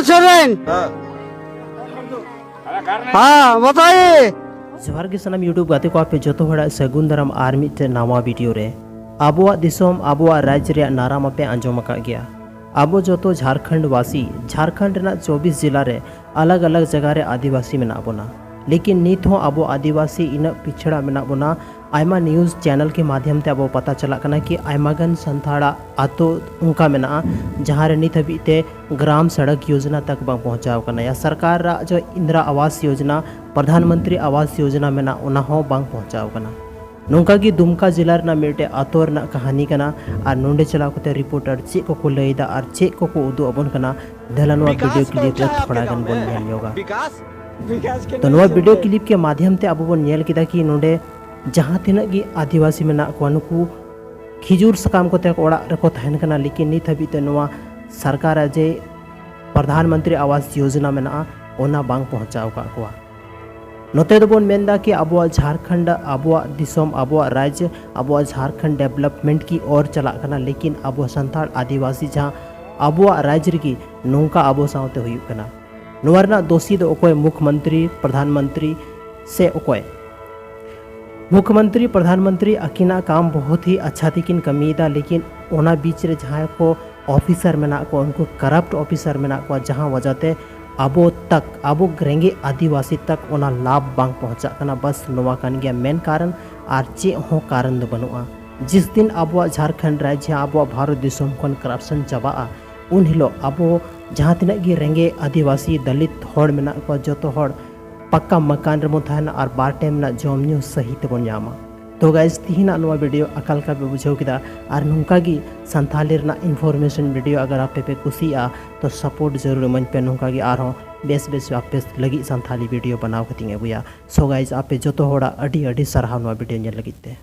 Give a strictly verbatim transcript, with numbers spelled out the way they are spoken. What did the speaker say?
ᱥᱮᱨᱮᱧ᱾ ᱦᱮᱸ, ᱵᱟᱛᱟᱭᱮ᱾ ᱡᱚᱦᱟᱨ ᱜᱮ ᱥᱟᱱᱟᱢ YouTube ᱜᱟᱛᱮ ᱠᱚ, ᱟᱯᱮ ᱡᱚᱛᱚ ᱦᱚᱲᱟᱜ ᱥᱟᱹᱜᱩᱱ ᱫᱟᱨᱟᱢ ᱟᱨ ᱢᱤᱫᱴᱮᱱ ᱱᱟᱣᱟ ᱵᱷᱤᱰᱤᱭᱳ ᱨᱮ᱾ ᱟᱵᱚᱣᱟᱜ ᱫᱤᱥᱚᱢ, ᱟᱵᱚᱣᱟᱜ ᱨᱟᱡᱽ ᱨᱮᱭᱟᱜ ᱱᱟᱨᱟ ᱢᱟᱯᱮ ᱟᱸᱡᱚᱢ ᱟᱠᱟᱫ ᱜᱮᱭᱟ᱾ ᱟᱵᱚ ᱡᱚᱛᱚ ᱡᱷᱟᱲᱠᱷᱚᱸᱰ ᱵᱟᱥᱤ, ᱡᱷᱟᱲᱠᱷᱚᱸᱰ ᱨᱮᱱᱟᱜ ᱪᱚᱵᱵᱤᱥ ᱡᱮᱞᱟ ᱨᱮ ᱟᱞᱟᱜᱽ ᱟᱞᱟᱜᱽ ᱡᱟᱭᱜᱟ ᱨᱮ ᱟᱹᱫᱤᱵᱟᱹᱥᱤ ᱢᱮᱱᱟᱜ ᱵᱚᱱᱟ, ᱞᱮᱠᱤᱱ ᱱᱤᱛ ᱦᱚᱸ ᱟᱵᱚ ᱟᱹᱫᱤᱵᱟᱹᱥᱤ ᱤᱱᱟᱹᱜ ᱯᱤᱪᱷᱲᱟ ᱢᱮᱱᱟᱜ ᱵᱚᱱᱟ᱾ ᱟᱭᱢᱟ ᱱᱤᱭᱩᱡᱽ ᱪᱮᱱᱮᱞ ᱠᱮ ᱢᱟᱫᱷᱭᱚᱢ ᱛᱮ ᱟᱵᱚ ᱯᱟᱛᱟ ᱪᱟᱞᱟᱜ ᱠᱟᱱᱟ ᱠᱤ ᱟᱭᱢᱟ ᱜᱟᱱ ᱥᱟᱱᱛᱟᱲᱟᱜ ᱟᱛᱳ ᱚᱱᱠᱟ ᱢᱮᱱᱟᱜᱼᱟ, ᱡᱟᱦᱟᱸ ᱨᱮ ᱱᱤᱛ ᱦᱟᱹᱵᱤᱡ ᱛᱮ ᱜᱨᱟᱢ ᱥᱚᱲᱚᱠ ᱭᱳᱡᱽᱱᱟ ᱛᱟᱠ ᱵᱟᱝ ᱯᱚᱦᱚᱸᱪᱟᱣ ᱠᱟᱱᱟ, ᱭᱟ ᱥᱚᱨᱠᱟᱨ ᱨᱟᱜ ᱡᱚ ᱤᱱᱫᱨᱟ ᱟᱣᱟᱥ ᱭᱳᱡᱽᱱᱟ, ᱯᱨᱚᱫᱷᱟᱱ ᱢᱚᱱᱛᱨᱤ ᱟᱣᱟᱥ ᱭᱳᱡᱽᱱᱟ ᱢᱮᱱᱟᱜ, ᱚᱱᱟ ᱦᱚᱸ ᱵᱟᱝ ᱯᱚᱦᱚᱸᱪᱟᱣ ᱠᱟᱱᱟ᱾ ᱱᱚᱝᱠᱟ ᱜᱮ ᱫᱩᱢᱠᱟ ᱡᱮᱞᱟ ᱨᱮᱱᱟᱜ ᱢᱤᱫᱴᱮᱡ ᱟᱛᱳ ᱨᱮᱱᱟᱜ ᱠᱟᱹᱦᱱᱤ ᱠᱟᱱᱟ᱾ ᱟᱨ ᱱᱚᱸᱰᱮ ᱪᱟᱞᱟᱣ ᱠᱟᱛᱮ ᱨᱤᱯᱳᱨᱴᱟᱨ ᱪᱮᱫ ᱠᱚᱠᱚ ᱞᱟᱹᱭᱫᱟ ᱟᱨ ᱪᱮᱫ ᱠᱚᱠᱚ ᱩᱫᱩᱜ ᱟᱵᱚᱱ ᱠᱟᱱᱟ, ᱫᱮᱞᱟ ᱱᱚᱣᱟ ᱵᱷᱤᱰᱤᱭᱳ ᱠᱞᱤᱯ ᱨᱮ ᱛᱷᱚᱲᱟ ᱜᱟᱱ ᱵᱚᱱ ᱧᱮᱞ ᱧᱚᱜᱟ᱾ ᱛᱚ ᱱᱚᱣᱟ ᱵᱷᱤᱰᱤᱭᱳ ᱠᱞᱤᱯ ᱠᱮ ᱢᱟᱫᱷᱭᱚᱢ ᱛᱮ ᱟᱵᱚ ᱵᱚᱱ ᱧᱮᱞ ᱠᱮᱫᱟ ᱠᱤ ᱱᱚᱸᱰᱮ ᱡᱟᱦᱟᱸ ᱛᱤᱱᱟᱹᱜ ᱜᱮ ᱟᱹᱫᱤᱵᱟᱹᱥᱤ ᱢᱮᱱᱟᱜ ᱠᱚᱣᱟ, ᱱᱩᱠᱩ ᱠᱷᱤᱡᱩᱨ ᱥᱟᱠᱟᱢ ᱠᱚᱛᱮ ᱚᱲᱟᱜ ᱨᱮᱠᱚ ᱛᱟᱦᱮᱱ ᱠᱟᱱᱟ, ᱞᱮᱠᱤᱱ ᱱᱤᱛ ᱦᱟᱹᱵᱤᱡ ᱛᱮ ᱱᱚᱣᱟ ᱥᱚᱨᱠᱟᱨᱟᱜ ᱡᱮ ᱯᱨᱚᱫᱷᱟᱱ ᱢᱚᱱᱛᱨᱤ ᱟᱣᱟᱥ ᱭᱳᱡᱽᱱᱟ ᱢᱮᱱᱟᱜᱼᱟ, ᱚᱱᱟ ᱵᱟᱝ ᱯᱚᱦᱚᱸᱪᱟᱣ ᱟᱠᱟᱫ ᱠᱚᱣᱟ᱾ ᱱᱚᱛᱮ ᱫᱚᱵᱚᱱ ᱢᱮᱱᱫᱟ ᱠᱤ ᱟᱵᱚᱣᱟᱜ ᱡᱷᱟᱲᱠᱷᱚᱸᱰ, ᱟᱵᱚᱣᱟᱜ ᱫᱤᱥᱚᱢ, ᱟᱵᱚᱣᱟᱜ ᱨᱟᱡᱽ, ᱟᱵᱚᱣᱟᱜ ᱡᱷᱟᱲᱠᱷᱚᱸᱰ ᱰᱮᱵᱷᱞᱚᱯᱢᱮᱱᱴ ᱠᱤ ᱚᱨ ᱪᱟᱞᱟᱜ ᱠᱟᱱᱟ, ᱞᱮᱠᱤᱱ ᱟᱵᱚ ᱥᱟᱱᱛᱟᱲ ᱟᱹᱫᱤᱵᱟᱹᱥᱤ ᱡᱟᱦᱟᱸ ᱟᱵᱚᱣᱟᱜ ᱨᱟᱡᱽ ᱨᱮᱜᱮ ᱱᱚᱝᱠᱟ ᱟᱵᱚ ᱥᱟᱶᱛᱮ ᱦᱩᱭᱩᱜ ᱠᱟᱱᱟ᱾ ᱱᱚᱣᱟ ᱨᱮᱱᱟᱜ ᱫᱳᱥᱤ ᱫᱚ ᱚᱠᱚᱭ? ᱢᱩᱠᱷ ᱢᱚᱱᱛᱨᱤ, ᱯᱨᱚᱫᱷᱟᱱ ᱢᱚᱱᱛᱨᱤ ᱥᱮ ᱚᱠᱚᱭ? ᱢᱩᱠᱷ ᱢᱚᱱᱛᱨᱤ, ᱯᱨᱚᱫᱷᱟᱱ ᱢᱚᱱᱛᱨᱤ ᱟᱹᱠᱤᱱᱟᱜ ᱠᱟᱢ ᱵᱚᱦᱩᱛ ᱦᱤ ᱟᱪᱪᱷᱟ ᱛᱮᱠᱤᱱ ᱠᱟᱹᱢᱤᱭᱮᱫᱟ, ᱞᱮᱠᱤᱱ ᱚᱱᱟ ᱵᱤᱪ ᱨᱮ ᱡᱟᱦᱟᱸᱭ ᱠᱚ ᱚᱯᱷᱤᱥᱟᱨ ᱢᱮᱱᱟᱜ ᱠᱚᱣᱟ, ᱩᱱᱠᱩ ᱠᱟᱨᱟᱯᱴ ᱚᱯᱷᱤᱥᱟᱨ ᱢᱮᱱᱟᱜ ᱠᱚᱣᱟ, ᱡᱟᱦᱟᱸ ᱣᱟᱡᱟᱛᱮ ᱟᱵᱚ ᱛᱟᱠ, ᱟᱵᱚ ᱨᱮᱸᱜᱮᱡ ᱟᱹᱫᱤᱵᱟᱹᱥᱤ ᱛᱟᱠ ᱚᱱᱟ ᱞᱟᱵᱷ ᱵᱟᱝ ᱯᱚᱦᱚᱸᱪᱟᱜ ᱠᱟᱱᱟ᱾ ᱵᱟᱥ ᱱᱚᱣᱟ ᱠᱟᱱ ᱜᱮᱭᱟ ᱢᱮᱱ ᱠᱟᱨᱚᱱ, ᱟᱨ ᱪᱮᱫ ᱦᱚᱸ ᱠᱟᱨᱚᱱ ᱫᱚ ᱵᱟᱹᱱᱩᱜᱼᱟ᱾ ᱡᱤᱥ ᱫᱤᱱ ᱟᱵᱚᱣᱟᱜ ᱡᱷᱟᱲᱠᱷᱚᱸᱰ ᱨᱟᱡᱽ, ᱡᱟᱦᱟᱸ ᱟᱵᱚᱣᱟᱜ ᱵᱷᱟᱨᱚᱛ ᱫᱤᱥᱚᱢ ᱠᱷᱚᱱ ᱠᱚᱨᱟᱯᱥᱚᱱ ᱪᱟᱵᱟᱜᱼᱟ, ᱩᱱ ᱦᱤᱞᱳᱜ ᱟᱵᱚ ᱡᱟᱦᱟᱸ ᱛᱤᱱᱟᱹᱜ ᱜᱮ ᱨᱮᱸᱜᱮᱡ ᱟᱹᱫᱤᱵᱟᱹᱥᱤ ᱫᱚᱞᱤᱛ ᱦᱚᱲ ᱢᱮᱱᱟᱜ ᱠᱚᱣᱟ, ᱡᱚᱛᱚ ᱦᱚᱲ ᱯᱟᱠᱟ ᱢᱟᱠᱟᱱ ᱨᱮᱵᱚᱱ ᱛᱟᱦᱮᱱᱟ ᱟᱨ ᱵᱟᱨ ᱴᱟᱭᱤᱢ ᱨᱮᱱᱟᱜ ᱡᱚᱢ ᱧᱩ ᱥᱟᱹᱦᱤ ᱛᱮᱵᱚᱱ ᱧᱟᱢᱟ᱾ ᱛᱚ ᱜᱟᱭᱥ, ᱛᱤᱦᱤᱧᱟᱜ ᱱᱚᱣᱟ ᱵᱷᱤᱰᱤᱭᱳ ᱚᱠᱟ ᱞᱮᱠᱟ ᱯᱮ ᱵᱩᱡᱷᱟᱹᱣ ᱠᱮᱫᱟ? ᱟᱨ ᱱᱚᱝᱠᱟ ᱜᱮ ᱥᱟᱱᱛᱷᱟᱞᱤ ᱨᱮᱱᱟᱜ ᱤᱱᱯᱷᱚᱨᱢᱮᱥᱚᱱ ᱵᱷᱤᱰᱤᱭᱳ ᱟᱜᱟᱨ ᱟᱯᱮ ᱯᱮ ᱠᱩᱥᱤᱭᱟᱜᱼᱟ, ᱛᱚ ᱥᱟᱯᱳᱨᱴ ᱡᱟᱹᱨᱩᱲ ᱤᱢᱟᱹᱧ ᱯᱮ᱾ ᱱᱚᱝᱠᱟ ᱜᱮ ᱟᱨᱦᱚᱸ ᱵᱮᱥ ᱵᱮᱥ ᱟᱯᱮ ᱞᱟᱹᱜᱤᱫ ᱥᱟᱱᱛᱷᱟᱞᱤ ᱵᱷᱤᱰᱤᱭᱳ ᱵᱮᱱᱟᱣ ᱠᱟᱛᱮᱧ ᱟᱹᱜᱩᱭᱟ᱾ ᱥᱳ ᱜᱟᱭᱥ, ᱟᱯᱮ ᱡᱚᱛᱚ ᱦᱚᱲᱟᱜ ᱟᱹᱰᱤ ᱟᱹᱰᱤ ᱥᱟᱨᱦᱟᱣ ᱱᱚᱣᱟ ᱵᱷᱤᱰᱤᱭᱳ ᱧᱮᱞ ᱞᱟᱹᱜᱤᱫ ᱛᱮ᱾